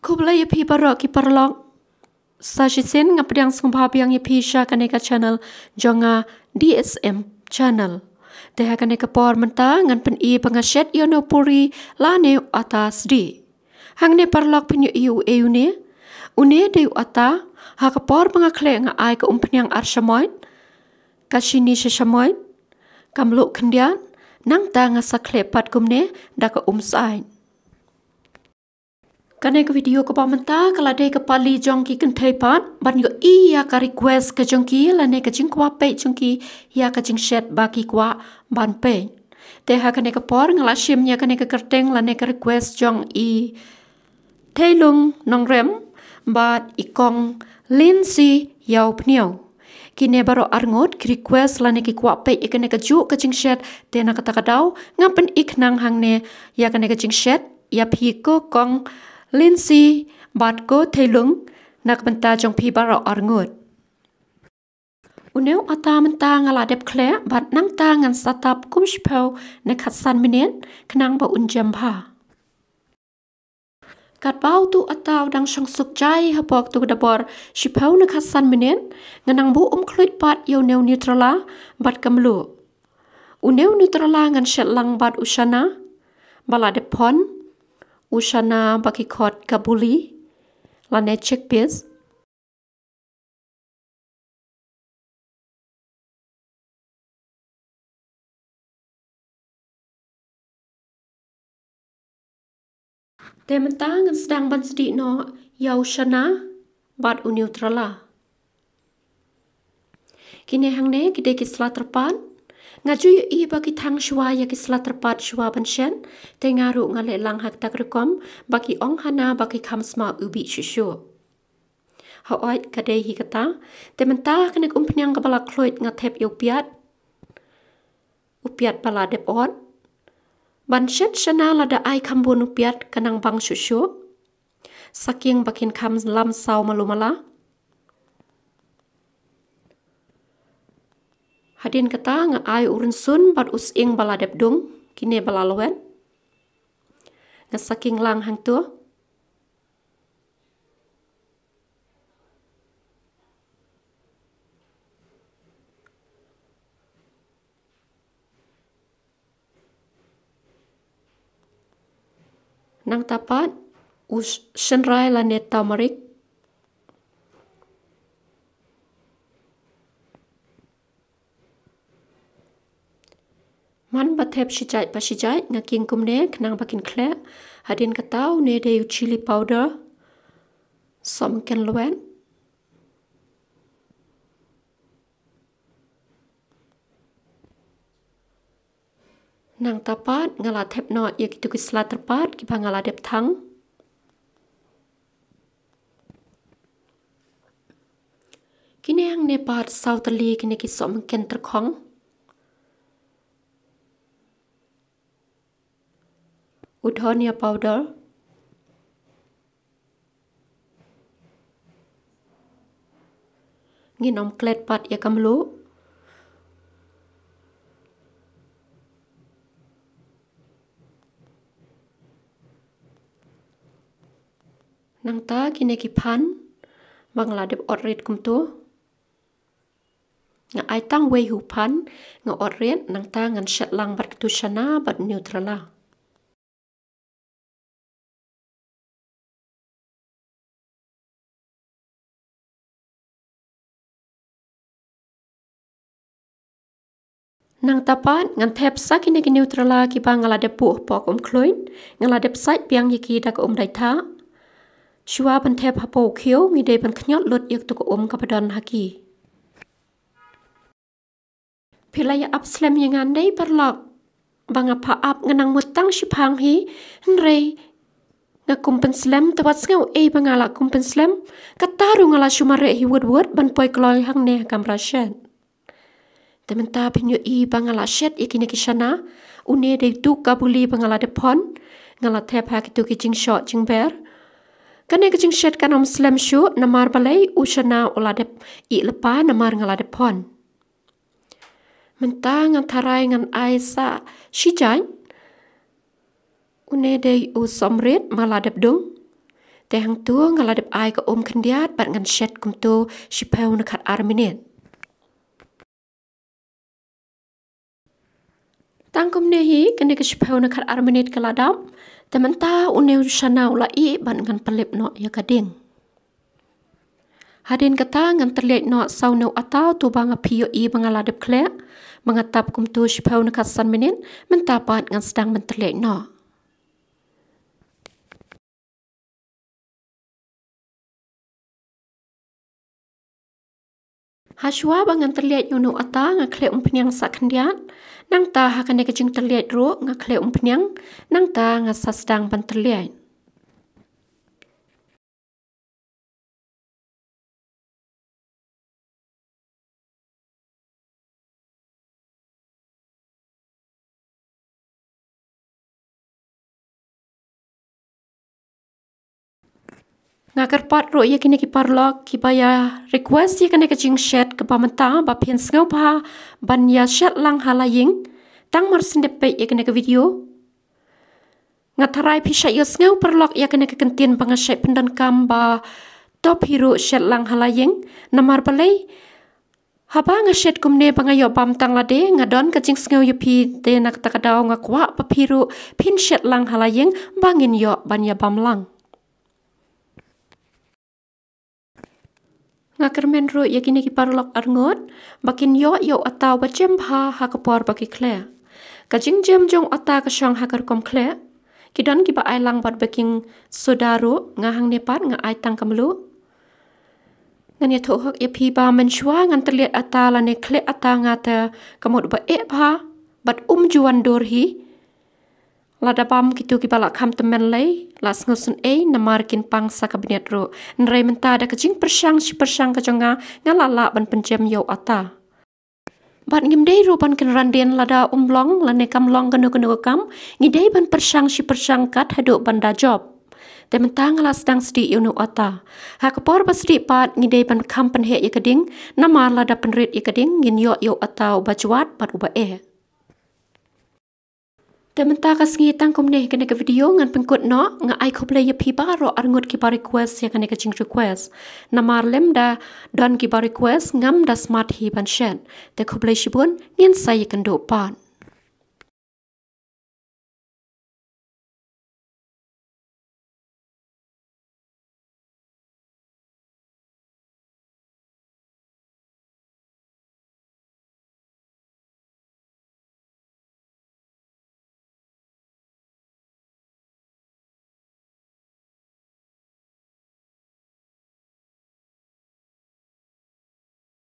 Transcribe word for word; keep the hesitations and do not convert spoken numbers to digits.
Khublei ïa phi baroh ki paralok. Sa shisien nga pdiang sngewbha biang ïa phi sha kane ka channel jong nga, D S M channel. Te ha kane ka por mynta ngan pyni ba nga shet ïa une u puri lane u ata sdieh. Hangne paralok phin ïohi u ei une. Une dei u ata, ha ka por ba nga khleh nga ai ka umphniang ar shamoit, ka shini shi shamoit, ka mluh khyndiat, nangta nga sa khleh pat kumne da ka um syaid. Kane ka video kaba mynta ka la dei ka pali jong ki kynthei pat ban ïohi ïa ka request ka jong ki lane ka jingkwah peit jong ki ïa ka jingshet ba ki kwah ban peit. Te ha kane ka por nga la shim ïa kane ka kyrteng lane ka request jong i Theilung Nongrem bad i kong Lindsay Ïawphniaw. Kine baroh arngut ki request lane ki kwah peit ïa kane kajuh ka jingshet, te na kata ka daw nga pyni khnang hangne ïa kane ka jingshet ïa phi ko kong Lindsay bad ko Theilung na ka bynta jong phi baroh arngut. Une u ata mynta nga la dep khleh bad nangta ngan sa tap kum shiphew ne khatsan minit khnang ba un jem bha. Katba utu u ata u dang shong suk jai hapoh utu ka dabor shiphew ne khatsan minit, nga nang buh umkhluit pat ïa une u Nutella bad ka mluh. Une u Nutella ngan shet lang bad u shana ba la dep phon, u shana ba ki khot kabuli lane chickpeas. Te mynta ngan sdang ban sdieh noh ïa u shana bad u Nutella. Kine hangne ki dei ki sla tyrpad. Nga ju ïohi ba ki thang shuwa ïa ki sla tyrpad shuwa ban shet, te nga ruh nga leh lang ha kata ka rukom ba ki ong hana ba ki kham sma u bih shuh shuh. Hooid, ka dei hi kata. Te mynta kane ka umphniang kaba la khluit nga thep ïa u piat. U piat ba la dep ot. Ban shet shana lada ai kham bun u piat ka nang bang shuh shuh. Sa khing ba kin kham lam saw malu mala. Hadien kata nga ai u rynsun bad u sying ba la dep dung, kine ba la lwet. Nga sa khing lang hangto. Nangta pat u sh-, shynrai lane turmeric. Man ba thep shi jait pa shi jait, nga khing kumne khnang ba kin khleh. Hadien kata une dei u chili powder, sohmynken lwet. Nangta pat nga la thep noh ïa kitu ki sla tyrpad kiba nga la dep thang. Kine hangne pat saw tylli kine ki sohmynken tyrkhong. U dhania powder. Ngin ym klet pat ïa ka mluh. Nangta kine ki phan ba nga la dep ot rit kumto. Nga ai tang wei u phan, nga ot rit, nangta ngan shet lang bad kitu shana bad Nutella. Nangta pat ngan thep sa kine ki Nutella kiba nga la dep buh hapoh ka um khluit, nga la dep sait biang ïa ki da ka um daitha. Shuwa ban thep hapoh u khiew, ngi dei ban khñiot lut ïa katu ka um kaba don ha ki. Phi la ïa ap slem ïa nga ne paralok? Ba nga pha ap nga nang mut tang shiphang hi, hynrei nga kum pynslem, te wat sngew ei ba nga la kum pynslem. Kata ruh nga la shu mareh hi wut wut ban poi kloi hangne ha kamra shet. Te mynta phin ïohi ba nga la shet ïa kine ki shana. Une dei tu kabuli ba nga la dep phon, nga la thep ha kitu ki jingshoh jingber. Kane ka jingshet kan ym slem shuh namar balei, u shana u la dep ih lypa namar nga la dep phon. Mynta ngan tharai ngan ai sa shi jait. Une dei u somrit ba la dep dung. Te hangto nga la dep ai ka um khyndiat bad ngan shet kumto shiphew ne khat ar minit. Tang kumne hi, kane ka shiphew ne khat ar minit ka la dap. Te mynta une u shana u la ih bad ngan pynlip noh ïa ka ding. Hadien kata ngan tylliat noh sa une u ata uto ba nga phi ïohi ba nga la dep khleh, ba nga tap kumto shiphew ne khat san minit. Mynta pat ngan sdang ban tylliat noh. Hashwa ba ngan tylliat ïa une u ata nga khleh umphniang sa khyndiat. Nangta ha kane ka jingtylliat ruh nga khleh umphniang. Nangta nga sa sdang ban tylliat. Nga kyrpad ruh ïa kine ki paralok kiba ïa request ïa kane ka jingshet kaba mynta ba phin sngewbha ban ïa shet lang ha la ïing. Tang mar shen dep peit ïa kane ka video. Nga tharai phi shait ïohsngew paralok ïa kane ka kyntien ba nga shait pyndonkam ba to phi ruh shet lang ha la ïing. Namar balei? Haba nga shet kumne ba nga ïoh bam tang lade, nga don ka jingsngew ïa phi, te na kata ka daw nga kwah ba phi ruh phin shet lang ha la ïing ba ngin ïoh ban ïa bam lang. Nga kyrmen ruh ïa kine ki paralok arngut ba kin ïoh ïa u ata uba jem bha ha ka por ba ki khleh. Ka jingjem jong u ata ka shong ha ka rukom khleh. Ki don kiba ai lang bad baking soda ruh, nga hangne pat nga ai tang ka mluh. Ngan ïathuh hok ïa phi ba mynshuwa ngan tylliat ata lane khleh ata nga te ka mut ba eh bha bad um ju wan dur hi. Lada bam kito kiba la kham tymmen lei, la sngewsynei namar kin pang sa ka bniat ruh. Hynrei mynta da ka jingpyrshang shi pyrshang ka jong nga, nga la lah ban pynjem ïa u ata. Bad ngim dei ruh ban kynran dien lada um long lane kam long kano kano ka kam, ngi dei ban pyrshang shi pyrshang kat haduh ban da jop. Te mynta nga la sdang sdieh ïa une u ata. Ha ka por ba sdieh pat ngi dei ban kham pynheh ïa ka ding, namar lada pynrit ïa ka ding ngin ïoh ïa u ata uba jwat bad uba eh. Te mynta ka sngi tang kumne ha kane ka video ngan pynkut noh, nga ai khublei ïa phi baroh arngut kiba request ïa kane ka jingrequest. Namar lymda don kiba request ngam da smat hi ban shet. Te khublei shibun, ngin sa ïakynduh pat.